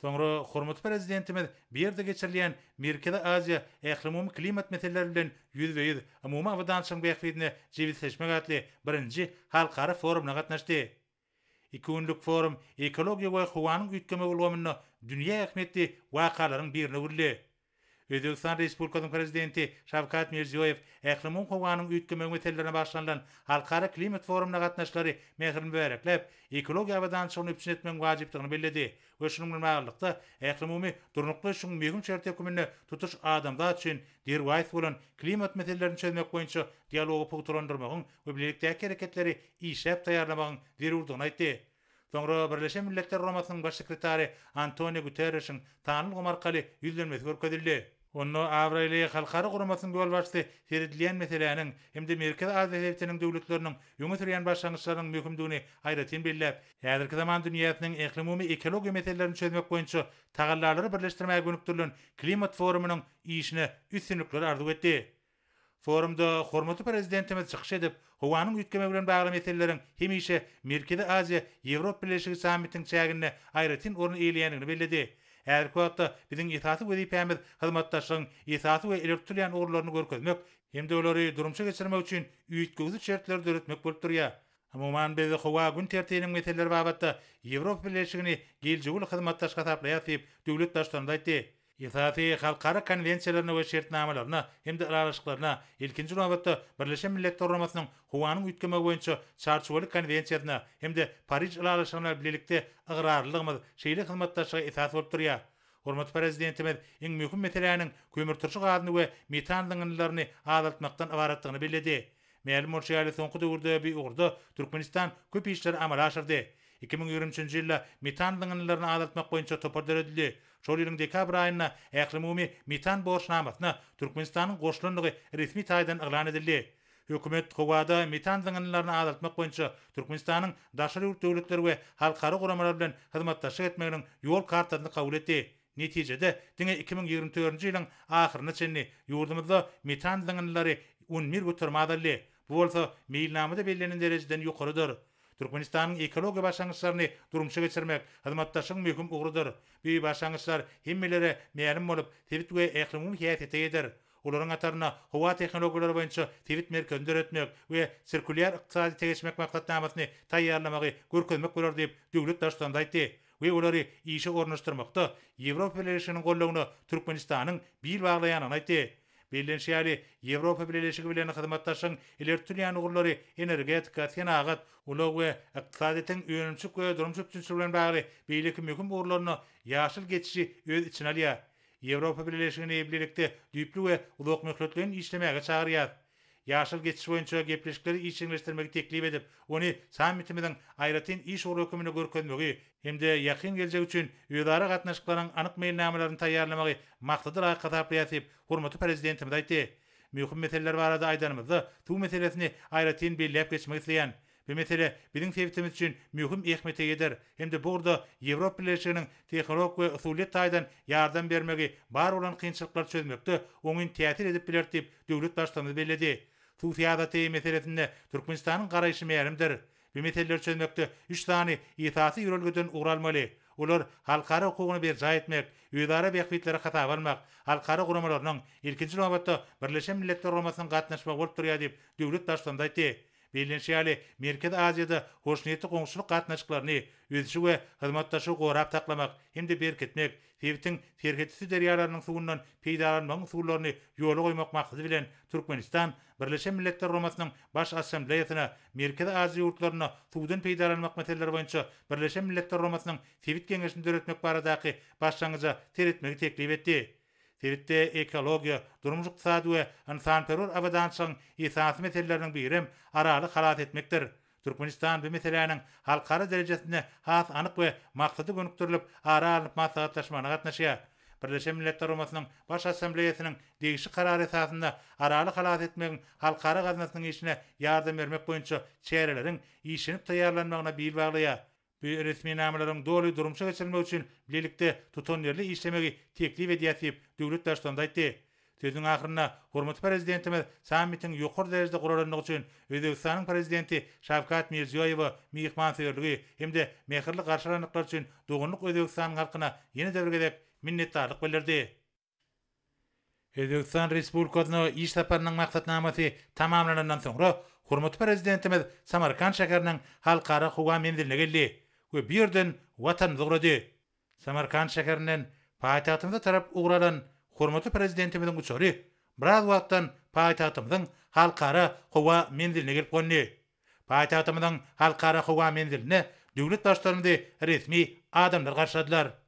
Soňra hormatly Prezidentimiz bu ýerde geçirilýän Merkezi Aziýa ählumumy klimat meseleleri bilen ýüzbe-ýüz umumy abadançylygyň bähbidine jebisleşmek atly birinji halkara forumyna gatnaşdy. Iki günlük forum ekologiýa we howanyň üýtgemegi ulgamynda dünýä ähmiýetli wakalaryň birine öwrüldi. Özbegistan Respublikasynyň Prezidenti Şawkat Mirziýoýew ählumumy howanyň üýtgemegi meselelerine bagyşlanylan Halkara klimat forumyna gatnaşyjylary mähirli mübärekläp, ekologiýa abadançylygyny üpjün etmegiň wajypdygyny belledi we şunuň bilen baglylykda, ählumumy durnukly ösüşiň möhüm şerti hökmünde tutuş adamzat üçin derwaýys bolan klimat meselelerini çözmek boýunça dialogy pugtalandyrmagyň we bilelikdäki hereketleri işläp taýýarlamagyň zerurdygyny aýtdy. Soňra Birleşen Milletler Guramasynyň Baş sekretary Antonio Guterreşiň sanly ulgam arkaly ýüzlenmesi görkezildi. Onda abraýly halkara guramasynyň ýolbaşçysy seredilýän meseläniň hem-de Merkezi Aziýa sebitiniň döwletleriniň öňe sürýän başlangyçlarynyň möhümdigini aýratyn belläp, häzirki zaman dünýäsiniň ählumumy ekologiýa meselelerini çözmek boýunça tagallalary birleşdirmäge gönükdirilen Klimat forumynyň işine üstünlikler arzuw etdi. Forumda hormatly Prezidentimiz çykyş edip, howanyň üýtgemegi bilen bagly meseleleriň hemişe Merkezi Aziýa, Ýewropa Bileleşigi sammitiniň çäginde aýratyn orun eýeleýändigini belledi. Häzirki wagtda biziň esasy wezipämiz hyzmatdaşlygyň esasy we ileri tutulýan ugurlaryny görkezmek hem-de olary durmuşa geçirmek üçin üýtgewsiz şertleri döretmek bolup durýar. Umuman, biz howa gün tertibiniň meseleleri babatda Ýewropa Bileleşigini geljegi uly hyzmatdaş hasaplaýarys diýip, döwlet Baştutanymyz aýtdy. Esasy halkara konwensiýalaryna we şertnamalaryna hem-de ylalaşyklaryna, ilkinji nobatda, Birleşen Milletler Guramasynyň Howanyň üýtgemegi boýunça Çarçuwaly konwensiýasyna hem-de Pariž ylalaşygyna bilelikde ygrarlylygymyz şeýle hyzmatdaşlyga esas bolup durýar. Hormatly Prezidentimiz iň möhüm meseläniň kömürturşy gazyny we metan zyňyndylaryny azaltmakdan ybaratdygyny belledi. Mälim bolşy ýaly, soňky döwürde bu ugurda Türkmenistan köp işleri amala aşyrdy. 2023-nji ýylda metan zyňyndylaryny azaltmak boýunça topar döredildi. Şol ýylyň dekabr aýynda ählumumy metan borçnamasyna Türkmenistanyň goşulandygy resmi taýdan yglan edildi. Hökümet howada metan zyňyndylaryny azaltmak boýunça Türkmenistanyň daşary ýurt döwletleri we halkara guramalar bilen hyzmatdaşlyk etmeginiň ýol kartasyny kabul etdi. Netijede, diňe 2024-nji ýylyň ahyryna çenli ýurdumyzda metan zyňyndylary 11% azaldy. Bu bolsa meýilnamada bellenen derejeden ýokarydyr. Türkmenistanyň ekologiýa başlangyçlaryny durmuşa geçirmek hyzmatdaşlygyň möhüm ugrudyr. Bu başlangyçlar hemmelere mälim bolup, sebit we ählumumy häsiýete eýedir. Olaryň hatarynda howa tehnologiýalary boýunça sebit merkezini döretmek we sirkulýar ykdysadyýete geçmek maksatnamasyny taýýarlamagy görkezmek bolar diýip, döwlet Baştutanymyz aýtdy we olary işe ornaşdyrmakda Ýewropa Bileleşiginiň goldawyna Türkmenistanyň bil baglaýandygyny aýtdy. Bellenişi ýaly, Ýewropa Bileleşigi bilen hyzmatdaşlygyň ileri tutulýan ugurlary energetika, senagat, ulag we ykdysadyýetiň önümçilik we durmuş üpjünçiligi bilen bagly beýleki möhüm ugurlaryna ýaşyl geçişi öz içine alýar. Ýewropa Bileleşigini bilelikde düýpli we uzakmöhletleýin işlemäge çagyrýar. Ýaşyl geçiş boýunça gepleşikleri işjeňleşdirmegi teklip edip, ony sammitimiziň aýratyn iş ugry hökmünde görkezmegi hem-de ýakyn geljek üçin özara gatnaşyklaryň anyk meýilnamalaryny taýýarlamagy maksada laýyk hasaplaýarys diýip, hormatly Prezidentimiz aýtdy. Möhüm meseleler barada aýdanymyzda, suw meselesini aýratyn belläp geçmek isleýän. Bu mesele biziň sebitimiz üçin möhüm ähmiýete eýedir hem-de bu ugurda Ýewropa Bileleşiginiň tehnologik we usulyýet taýdan ýardam bermegi bar bolan kynçylyklary çözmekde oňyn täsir edip biler diýip, döwlet Baştutanymyz belledi. Suw syýasaty meselesinde Türkmenistanyň garaýşy mälimdir. Bu meseleleri çözmekde üç sany esasy ýörelgeden ugur almaly. Olar halkara hukugyny berjaý etmek, özara bähbitleri hasaba almak, halkara guramalarynyň, ilkinji nobatda, Birleşen Milletler Guramasynyň gatnaşmagy bolup durýar diýip, döwlet Baştutanymyz aýtdy. Bellenişi ýaly, Merkezi Aziýada hoşniýetli goňşuçylyk gatnaşyklaryny, ösüşi we hyzmatdaşlygy gorap saklamak hem-de berkitmek, sebitiň serhetüsti derýalarynyň suwundan peýdalanmagyň usullaryny ýola goýmak maksady bilen, Türkmenistan Birleşen Milletler Guramasynyň Baş Assambleýasyna Merkezi Aziýa ýurtlarynda suwdan peýdalanmak meseleleri boýunça Birleşen Milletler Guramasynyň Sebit geňeşini döretmek baradaky başlangyja seretmegi teklip etdi. Sebitde ekologiýa, durmuş-ykdysady we ynsanperwer abadançylygyň esasy meseleleriniň birem Araly halas etmekdir. Türkmenistan bu meseläniň halkara derejesinde has anyk we maksada gönükdirilip ara alnyp maslahatlaşmagyna gatnaşýar. Birleşen Milletler Guramasynyň Baş Assambleýasynyň degişli karary esasynda Araly halas etmegiň halkara gaznasynyň işine ýardam bermek boýunça çäreleriň işlenip taýýarlanmagyna bil baglaýar. Bu resminamalaryň doly durmuşa geçirilmegi üçin bilelikde tutanýerli işlemegi teklip edýäris diýip, döwlet Baştutanymyz aýtdy. Sözüniň ahyrynda hormatly Prezidentimiz sammitiň ýokary derejede guralandygy üçin Özbegistanyň Prezidenti Şawkat Mirziýoýewe myhmansöýerligi hem-de mähirli garşy alandyklary üçin doganlyk Özbegistanyň halkyna ýene-de bir gezek minnetdarlyk bildirdi. Özbegistan Respublikasyna iş saparynyň maksatnamasy tamamlanandan soňra, hormatly Prezidentimiz Samarkant şäheriniň Halkara howa menziline geldi we bu ýerden Watanymyza ugrady. Samarkant şäherinden paýtagtymyza tarap ugur alan hormatly Prezidentimiziň uçary biraz wagtdan paýtagtymyzyň Halkara howa menziline gelip gondy. Paýtagtymyzyň Halkara howa menzilinde döwlet Baştutanymyzy resmi adamlar garşyladylar.